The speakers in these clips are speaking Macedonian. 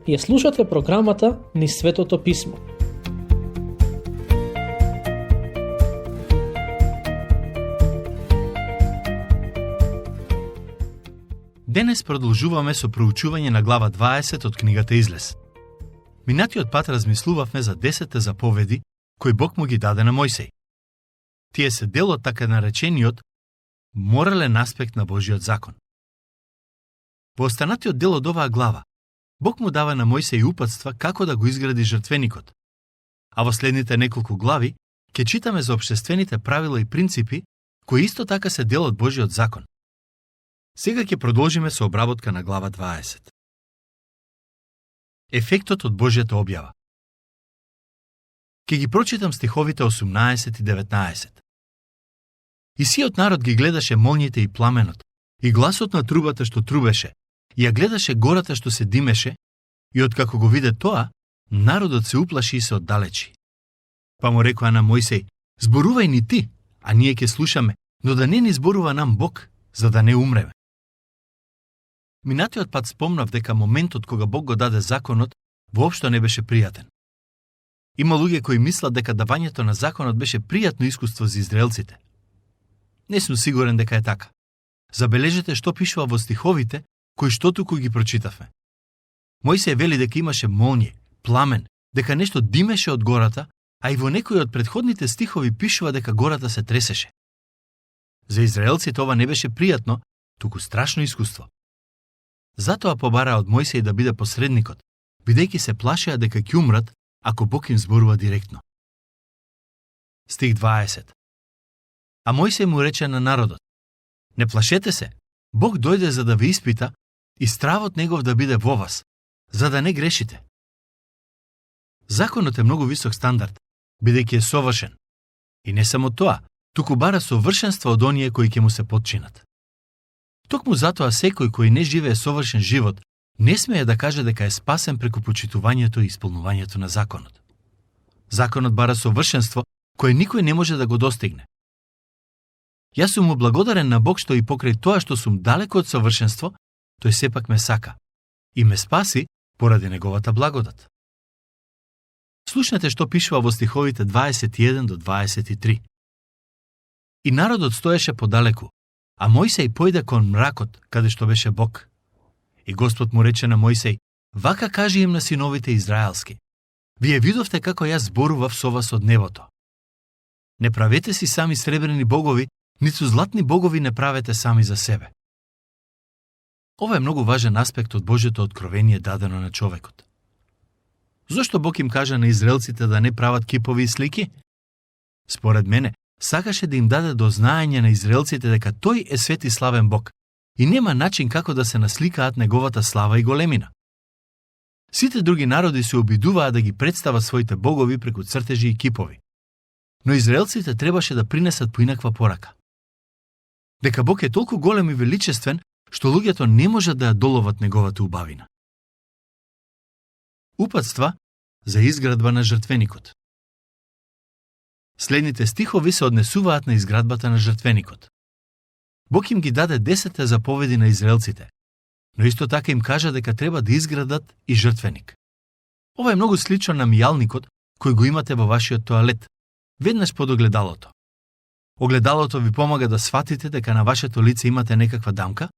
Ја слушате програмата Низ Светото Писмо. Денес продолжуваме со проучување на глава 20 од книгата Излез. Минатиот пат размислувавме за 10 заповеди кои Бог му ги даде на Мојсей. Тие се дел од така наречениот морален аспект на Божиот закон. Во останатиот дел од оваа глава, Бог му дава на Мојсей упатства како да го изгради жртвеникот. А во следните неколку глави ќе читаме за општествените правила и принципи кои исто така се дел од Божиот закон. Сега ќе продолжиме со обработка на глава 20. Ефектот од Божјата објава. Ќе ги прочитам стиховите 18 и 19. И сиот народ ги гледаше молњите и пламенот, и гласот на трубата што трубеше, и ја гледаше гората што се димеше, и откако го виде тоа, народот се уплаши и се оддалечи. Па му рекоа на Мојсей: зборувај ни ти, а ние ќе слушаме, но да не ни зборува нам Бог, за да не умреме. Минатиот пат спомнав дека моментот кога Бог го даде законот воопшто не беше пријатен. Има луѓе кои мислат дека давањето на законот беше пријатно искуство за израелците. Не сум сигурен дека е така. Забележете што пишува во стиховите кои што туку ги прочитавме. Мојсей вели дека имаше молње, пламен, дека нешто димеше од гората, а и во некои од претходните стихови пишува дека гората се тресеше. За израелците ова не беше пријатно, туку страшно искуство. Затоа побараа од Мојсей да биде посредникот, бидејќи се плашеа дека ќе умрат ако Бог им зборува директно. Стих 20. А Мојсей му рече на народот: не плашете се, Бог дојде за да ве испита и стравот негов да биде во вас, за да не грешите. Законот е многу висок стандард, бидејќи е совршен. И не само тоа, туку бара совршенство од оние кои ќе му се потчинат. Токму затоа секој кој не живее совршен живот не смее да каже дека е спасен преку почитувањето и исполнувањето на законот. Законот бара совршенство кое никој не може да го достигне. Јас сум му благодарен на Бог што и покрај тоа што сум далеко од совршенство, тој сепак ме сака и ме спаси поради неговата благодат. Слушнете што пишува во стиховите 21 до 23. И народот стоеше подалеку, а Мојсей појде кон мракот, каде што беше Бог. И Господ му рече на Мојсей: вака кажи им на синовите израелски: вие видовте како јас зборував со вас од небото. Не правете си сами сребрени богови, ниту златни богови не правете сами за себе. Ова е многу важен аспект од Божјото откровение дадено на човекот. Зошто Бог им кажа на израелците да не прават кипови и слики? Според мене, сакаше да им даде до знаење на израелците дека тој е свет и славен Бог и нема начин како да се насликаат неговата слава и големина. Сите други народи се обидуваа да ги представат своите богови преку цртежи и кипови. Но израелците требаше да принесат поинаква порака. Дека Бог е толку голем и величествен, што луѓето не можат да ја доловат неговата убавина. Упатства за изградба на жртвеникот. Следните стихови се однесуваат на изградбата на жртвеникот. Бог им ги даде 10 заповеди на израелците, но исто така им кажа дека треба да изградат и жртвеник. Ова е многу слично на мијалникот кој го имате во вашиот тоалет, веднаш под огледалото. Огледалото ви помага да сватите дека на вашето лице имате некаква дамка,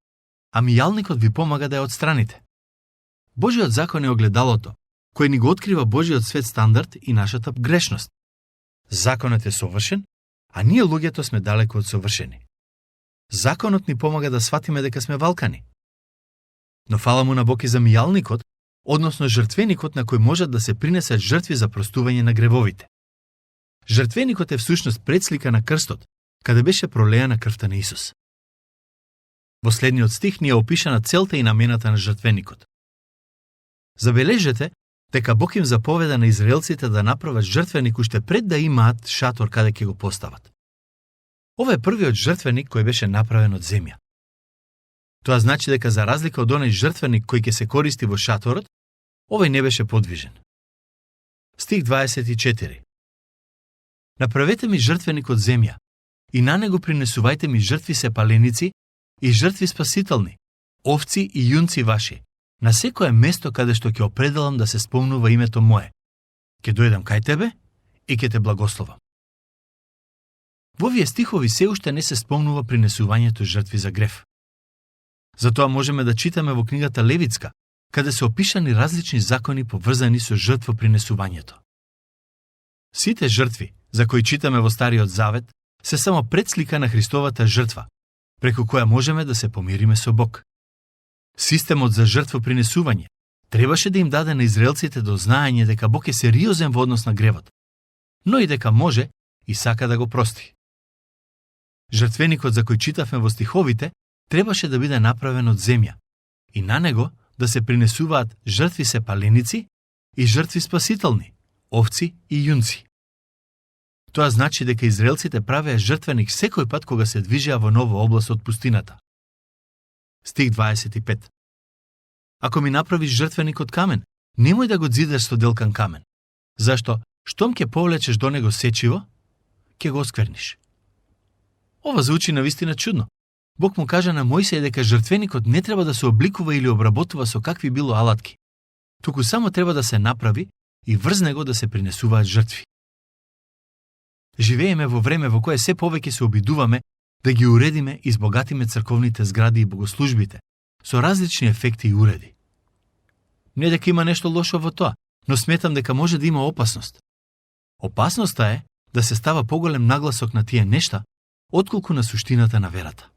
а мијалникот ви помага да ја отстраните. Божиот закон е огледалото, кој ни го открива Божиот свет стандард и нашата грешност. Законот е совршен, а ние луѓето сме далеко од совршени. Законот ни помага да сватиме дека сме валкани. Но фала му на Бог и за мијалникот, односно жртвеникот на кој можат да се принесат жртви за простување на гревовите. Жртвеникот е всушност предслика на крстот, каде беше пролеана крвта на Исус. Во следниот стих ни е опишана целта и намената на жртвеникот. Забележете дека Бог им заповеда на израелците да направат жртвеник уште пред да имаат шатор каде ќе го постават. Ова е првиот жртвеник кој беше направен од земја. Тоа значи дека за разлика од оној жртвеник кој ќе се користи во шаторот, овој не беше подвижен. Стих 24. Направете ми жртвеник од земја и на него принесувајте ми жртви сепаленици и жртви спасителни, овци и јунци ваши, на секое место каде што ќе определам да се спомнува името мое. Ќе дојдам кај тебе и ќе те благословам. Во овие стихови се уште не се спомнува принесувањето жртви за грев. Затоа можеме да читаме во книгата Левитска, каде се опишани различни закони поврзани со жртвопринесувањето. Сите жртви, за кои читаме во Стариот Завет, се само предслика на Христовата жртва, преку која можеме да се помириме со Бог. Системот за жртвопринесување требаше да им даде на израелците до знаење дека Бог е сериозен во однос на гревот, но и дека може и сака да го прости. Жртвеникот за кој читавме во стиховите требаше да биде направен од земја и на него да се принесуваат жртви сепаленици и жртви спасителни, овци и јунци. Тоа значи дека израелците правеа жртвеник секој пат кога се движеа во нова област од пустината. Стих 25. Ако ми направиш жртвеник од камен, немој да го зидаш со делкан камен. Зашто, штом ќе повлечеш до него сечиво, ќе го оскверниш. Ова звучи навистина чудно. Бог му кажа на Мојсеј дека жртвеникот не треба да се обликува или обработува со какви било алатки, туку само треба да се направи и врз него да се принесуваат жртви. Живееме во време во кое се повеќе се обидуваме да ги уредиме и збогатиме црковните згради и богослужбите со различни ефекти и уреди. Не дека има нешто лошо во тоа, но сметам дека може да има опасност. Опасноста е да се става поголем нагласок на тие нешта, отколку на суштината на верата.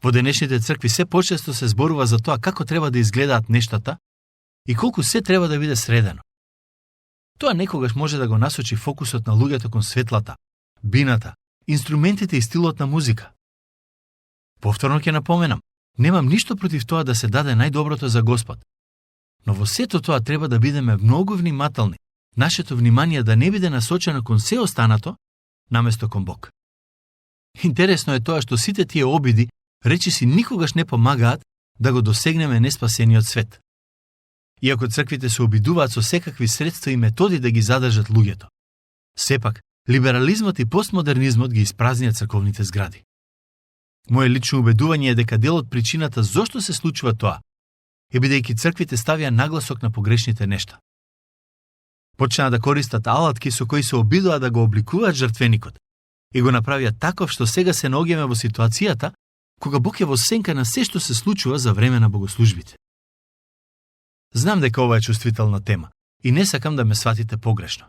Во денешните цркви се почесто се зборува за тоа како треба да изгледаат нештата и колку се треба да биде средено. Тоа некогаш може да го насочи фокусот на луѓето кон светлата, бината, инструментите и стилот на музика. Повторно ќе напоменам, немам ништо против тоа да се даде најдоброто за Господ, но во сето тоа треба да бидеме многу внимателни, нашето внимание да не биде насочено кон се останато, наместо кон Бог. Интересно е тоа што сите тие обиди речиси никогаш не помагаат да го досегнеме неспасениот свет. Иако црквите се обидуваат со секакви средства и методи да ги задржат луѓето, сепак либерализмот и постмодернизмот ги испразнија црковните згради. Моje лично убедување е дека дел од причината зошто се случува тоа е бидејќи црквите ставија нагласок на погрешните нешта. Почнаа да користат алатки со кои се обидоа да го обликуваат жртвеникот и го направија таков што сега се наоѓаме во ситуацијата кога Бог е во сенка на се што се случува за време на богослужбите. Знам дека ова е чувствителна тема и не сакам да ме сватите погрешно.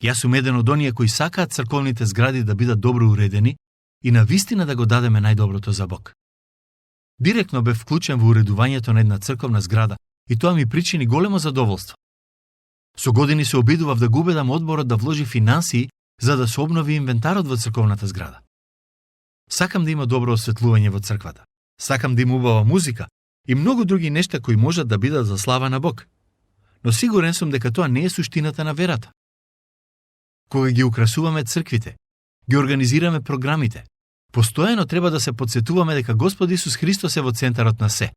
Јас сум еден од оние кои сакаат црковните згради да бидат добро уредени и на вистина да го дадеме најдоброто за Бог. Директно бев вклучен во уредувањето на една црковна зграда и тоа ми причини големо задоволство. Со години се обидував да го убедам одборот да вложи финансии за да се обнови инвентарот во црковната зграда. Сакам да има добро осветлување во црквата. Сакам да има убава музика и многу други нешта кои можат да бидат за слава на Бог. Но сигурен сум дека тоа не е суштината на верата. Кога ги украсуваме црквите, ги организираме програмите, постојано треба да се потсетуваме дека Господ Исус Христос е во центарот на се.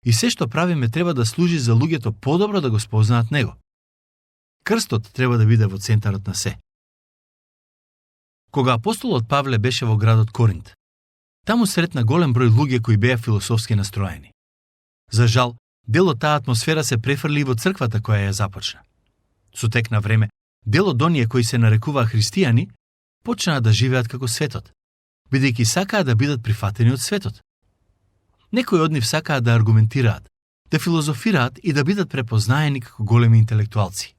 И се што правиме треба да служи за луѓето подобро да го спознаат Него. Крстот треба да биде во центарот на се. Кога апостолот Павле беше во градот Коринт, таму сретна голем број луѓе кои беа философски настроени. За жал, дел од таа атмосфера се префрли и во црквата која ја започна. Со тек на време, дел од оние кои се нарекуваа христијани, почнаа да живеат како светот, бидејќи сакаа да бидат прифатени од светот. Некои од нив сакаа да аргументираат, да филозофираат и да бидат препознаени како големи интелектуалци.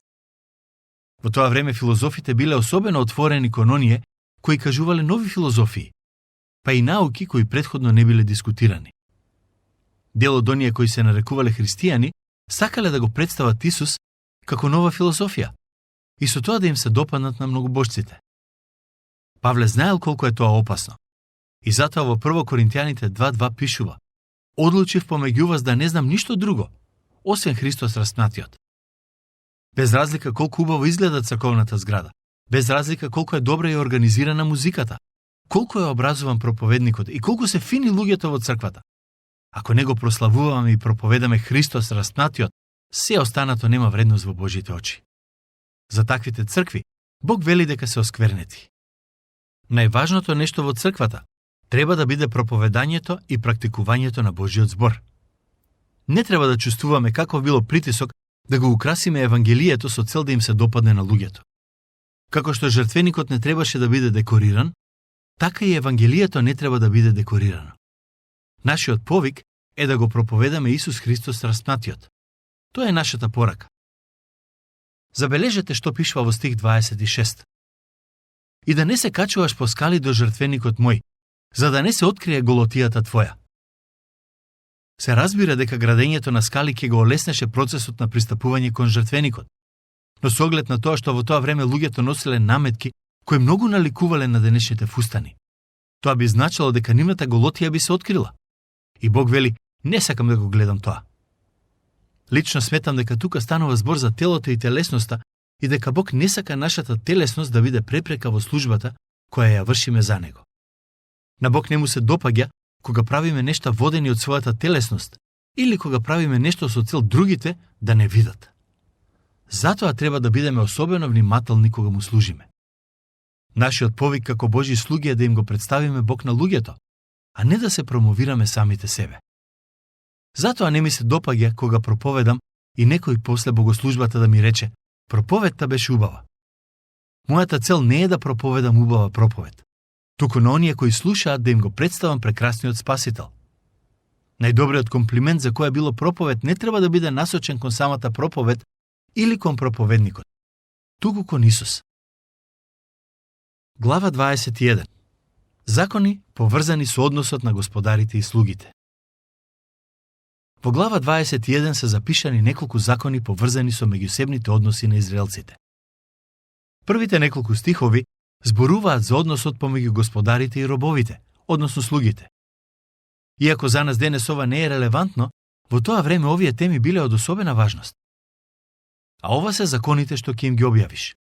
Во тоа време филозофите биле особено отворени кон оние кои кажувале нови филозофии, па и науки кои претходно не биле дискутирани. Дел од оние кои се нарекувале христијани сакале да го представат Исус како нова филозофија и со тоа да им се допаднат на многобожците. Павле знаел колку е тоа опасно и затоа во 1 Коринтијаните 2:2 пишува: Одлучив помеѓу вас да не знам ништо друго, освен Христос распнатиот. Без разлика колку убаво изгледа црковната зграда, без разлика колку е добра и организирана музиката, колку е образован проповедникот и колку се фини луѓето во црквата. Ако не го прославуваме и проповедаме Христос распнатиот, се останато нема вредност во Божите очи. За таквите цркви, Бог вели дека се осквернети. Најважното нешто во црквата треба да биде проповедањето и практикувањето на Божиот збор. Не треба да чувствуваме каков било притисок да го украсиме Евангелието со цел да им се допадне на луѓето. Како што жртвеникот не требаше да биде декориран, така и Евангелието не треба да биде декорирано. Нашиот повик е да го проповедаме Исус Христос распнатиот. Тоа е нашата порака. Забележете што пишува во стих 26. И да не се качуваш по скали до жртвеникот мој, за да не се открие голотијата твоја. Се разбира дека градењето на скали ќе го олеснеше процесот на пристапување кон жртвеникот, но со оглед на тоа што во тоа време луѓето носиле наметки кои многу наликувале на денешните фустани. Тоа би значило дека нивната голотија би се открила. И Бог вели, не сакам да го гледам тоа. Лично сметам дека тука станува збор за телото и телесноста и дека Бог не сака нашата телесност да биде препрека во службата која ја вршиме за Него. На Бог не му се допаѓа кога правиме нешта водени од својата телесност или кога правиме нешто со цел другите да не видат. Затоа треба да бидеме особено внимателни кога му служиме. Нашиот повик како Божји слуги е да им го представиме Бог на луѓето, а не да се промовираме самите себе. Затоа не ми се допаѓа кога проповедам и некој после богослужбата да ми рече: проповедта беше убава. Мојата цел не е да проповедам убава проповед, туку на оние кои слушаат да им го представам прекрасниот Спасител. Најдобриот комплимент за која било проповед не треба да биде насочен кон самата проповед или кон проповедникот, туку кон Исус. Глава 21. Закони поврзани со односот на господарите и слугите. Во глава 21 се запишани неколку закони поврзани со меѓусебните односи на израелците. Првите неколку стихови зборуваат за односот помеѓу господарите и робовите, односно слугите. Иако за нас денес ова не е релевантно, во тоа време овие теми биле од особена важност. А ова се законите што ќе им ги објавиш.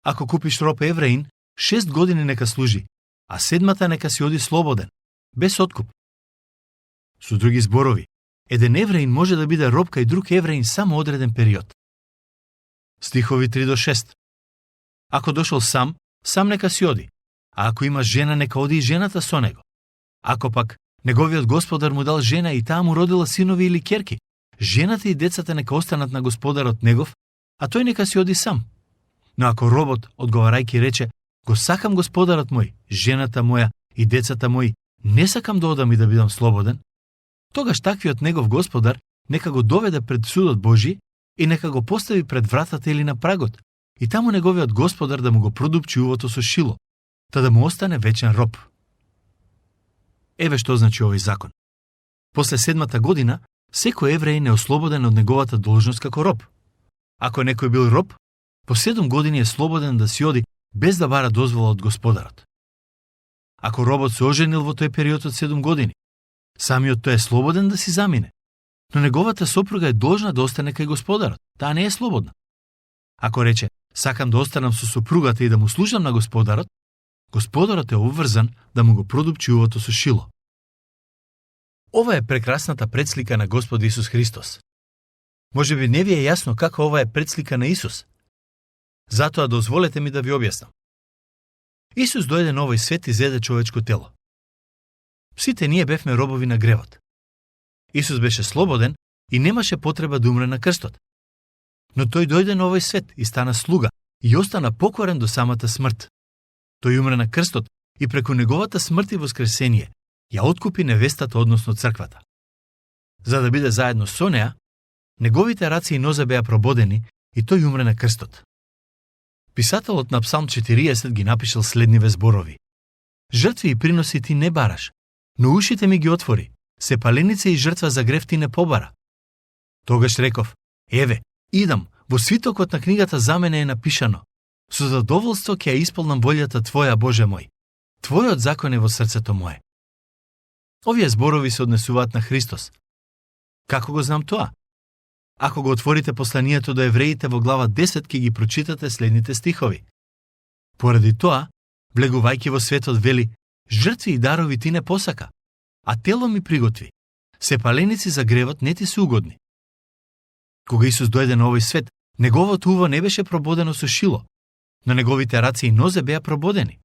Ако купиш роб евреин, 6 години нека служи, а 7-та нека си оди слободен, без откуп. Со други зборови, еден евреин може да биде роб кај друг евреин само одреден период. Стихови 3 до 6. Ако дошол сам, сам нека си оди, а ако има жена, нека оди и жената со него. Ако пак неговиот господар му дал жена и таа му родила синови или ќерки, жената и децата нека останат на господарот негов, а тој нека си оди сам. Но ако робот, одговарајќи, рече: го сакам господарот мој, жената моја и децата мои, не сакам да одам и да бидам слободен, тогаш таквиот негов господар нека го доведе пред судот Божи и нека го постави пред вратата или на прагот, и таму неговиот господар да му го продупчи увото со шило, та да му остане вечен роб. Еве што значи овој закон. После 7-та година, секој евреин е ослободен од неговата должност како роб. Ако некој бил роб, по 7 години е слободен да си оди без да бара дозвола од господарот. Ако робот се оженил во тој период од 7 години, самиот тој е слободен да си замине, но неговата сопруга е должна да остане кај господарот, таа не е слободна. Ако рече: сакам да останам со сопругата и да му служам на господарот, господарот е обврзан да му го продупчи увото со шило. Ова е прекрасната предслика на Господ Исус Христос. Може би не ви е јасно како ова е предслика на Исус. Затоа дозволете ми да ви објаснам. Исус дојде на овој свет и зеде човечко тело. Сите ние бевме робови на гревот. Исус беше слободен и немаше потреба да умре на крстот. Но тој дојде на овој свет и стана слуга и остана покорен до самата смрт. Тој умре на крстот и преку неговата смрт и воскресение ја откупи невестата, односно црквата. За да биде заедно со неа, неговите раци и нозе беа прободени и тој умре на крстот. Писателот на Псалм 40 ги напишал следниве зборови: жртви и приноси ти не бараш, но ушите ми ги отвори, се паленица и жртва за грев ти не побара. Тогаш реков: еве, идам, во свитокот на книгата за мене е напишано: со задоволство ќе ја исполнам волјата Твоја, Боже мој. Твојот закон е во срцето мое. Овие зборови се однесуваат на Христос. Како го знам тоа? Ако го отворите посланието до евреите во глава 10, ќе ги прочитате следните стихови. Поради тоа, влегувајќи во светот, вели: жртви и дарови ти не посака, а тело ми приготви. Се паленици за гревот не ти се угодни. Кога Исус дојде на овој свет, неговото уво не беше прободено со шило, но неговите раци и нозе беа прободени.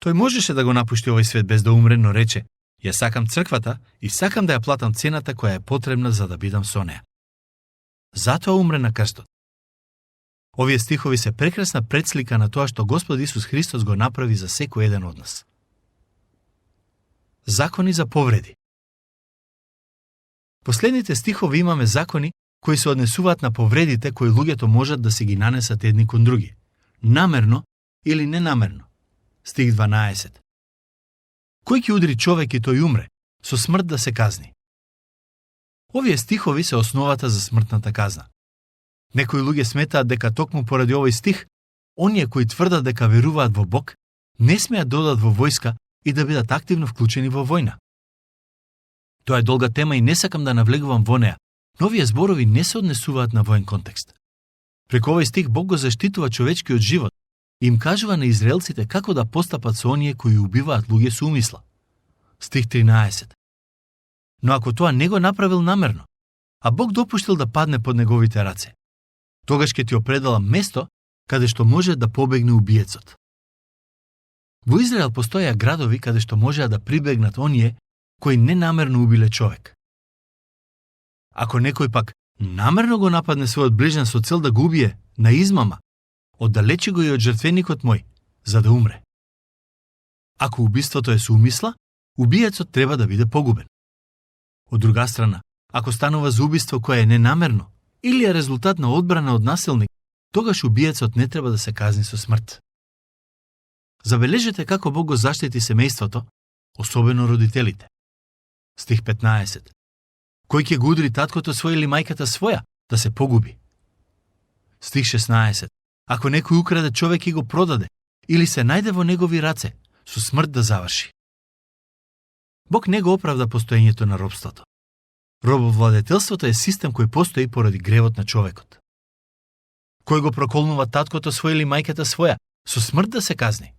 Тој можеше да го напушти овој свет без да умре, но рече: Ја сакам црквата и сакам да ја платам цената која е потребна за да бидам со неа. Затоа умре на крстот. Овие стихови се прекрасна предслика на тоа што Господ Исус Христос го направи за секој еден од нас. Закони за повреди. Последните стихови имаме закони кои се однесуваат на повредите кои луѓето можат да се ги нанесат едни кон други, намерно или ненамерно. Стих 12. Кој ќе удри човек и тој умре, со смрт да се казни. Овие стихови се основата за смртната казна. Некои луѓе сметаат дека токму поради овој стих, оние кои тврдат дека веруваат во Бог, не смеат да одат во војска и да бидат активно вклучени во војна. Тоа е долга тема и не сакам да навлегувам во неа, но овие зборови не се однесуваат на воен контекст. Преку овој стих Бог го заштитува човечкиот живот и им кажува на израелците како да постапат со оние кои убиваат луѓе со умисла. Стих 13. Но ако тоа не го направил намерно, а Бог допуштил да падне под неговите раце, тогаш ќе ти определам место каде што може да побегне убиецот. Во Израел постојаа градови каде што можеа да прибегнат оние кои ненамерно убиле човек. Ако некој пак намерно го нападне својот ближен со цел да го убие на измама, оддалечи го и од жртвеникот мој, за да умре. Ако убиството е со умисла, убиецот треба да биде погубен. Од друга страна, ако станува за убиство кое е ненамерно или е резултат на одбрана од насилник, тогаш убиецот не треба да се казни со смрт. Забележете како Бог го заштити семејството, особено родителите. Стих 15. Кој ќе го удри таткото свој или мајката своја, да се погуби. Стих 16. Ако некој украде човек и го продаде, или се најде во негови раце, со смрт да заврши. Бог не го оправда постоењето на робството. Робовладетелството е систем кој постои поради гревот на човекот. Кој го проколнува таткото свој или мајката своја, со смрт да се казни.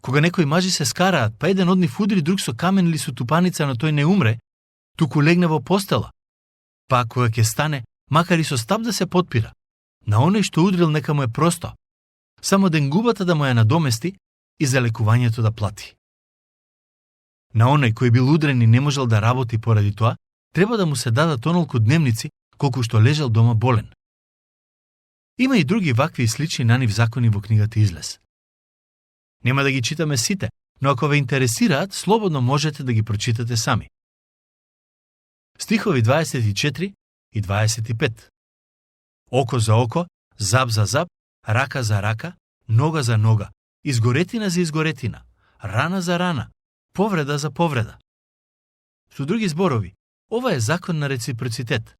Кога некои мажи се скараат, па еден од нив удри друг со камен или со тупаница, но тој не умре, туку легне во постела. Па кога ќе стане, макар и со стап да се потпира, на оној што удрил нека му е просто, само денгубата да му ја надомести и за лекувањето да плати. На оној кој бил удрен и не можел да работи поради тоа, треба да му се дадат онолку дневници колку што лежал дома болен. Има и други вакви и слични на нив закони во книгата Излез. Нема да ги читаме сите, но ако ве интересираат, слободно можете да ги прочитате сами. Стихови 24 и 25. Око за око, зап за зап, рака за рака, нога за нога, изгоретина за изгоретина, рана за рана, повреда за повреда. Со други зборови, ова е закон на реципроцитет.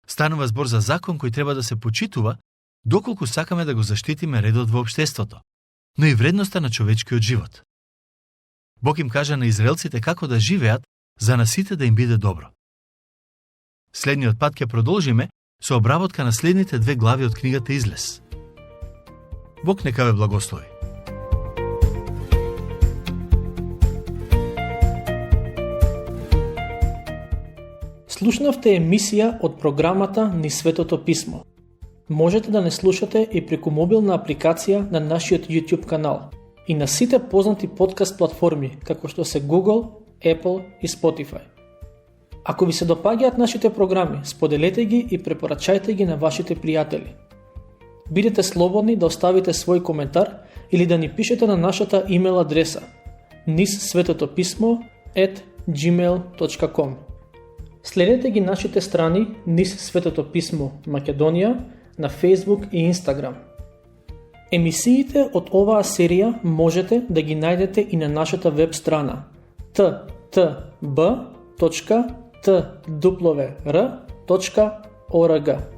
Станува збор за закон кој треба да се почитува доколку сакаме да го заштитиме редот во општеството, но и вредноста на човечкиот живот. Бог им кажа на израелците како да живеат за на сите да им биде добро. Следниот пат ќе продолжиме со обработка на следните две глави од книгата Излез. Бог нека ве благослови. Слушнавте емисија од програмата Низ Светото Писмо. Можете да не слушате и преку мобилна апликација на нашиот YouTube канал и на сите познати подкаст платформи, како што се Google, Apple и Spotify. Ако ви се допаѓаат нашите програми, споделете ги и препорачајте ги на вашите пријатели. Бидете слободни да оставите свој коментар или да ни пишете на нашата имейл адреса nizsvetotopисmo@gmail.com. Следете ги нашите страни Низ Светото Писмо Македонија на Facebook и Instagram. Емисиите од оваа серија можете да ги најдете и на нашата веб страна ttb.twr.org.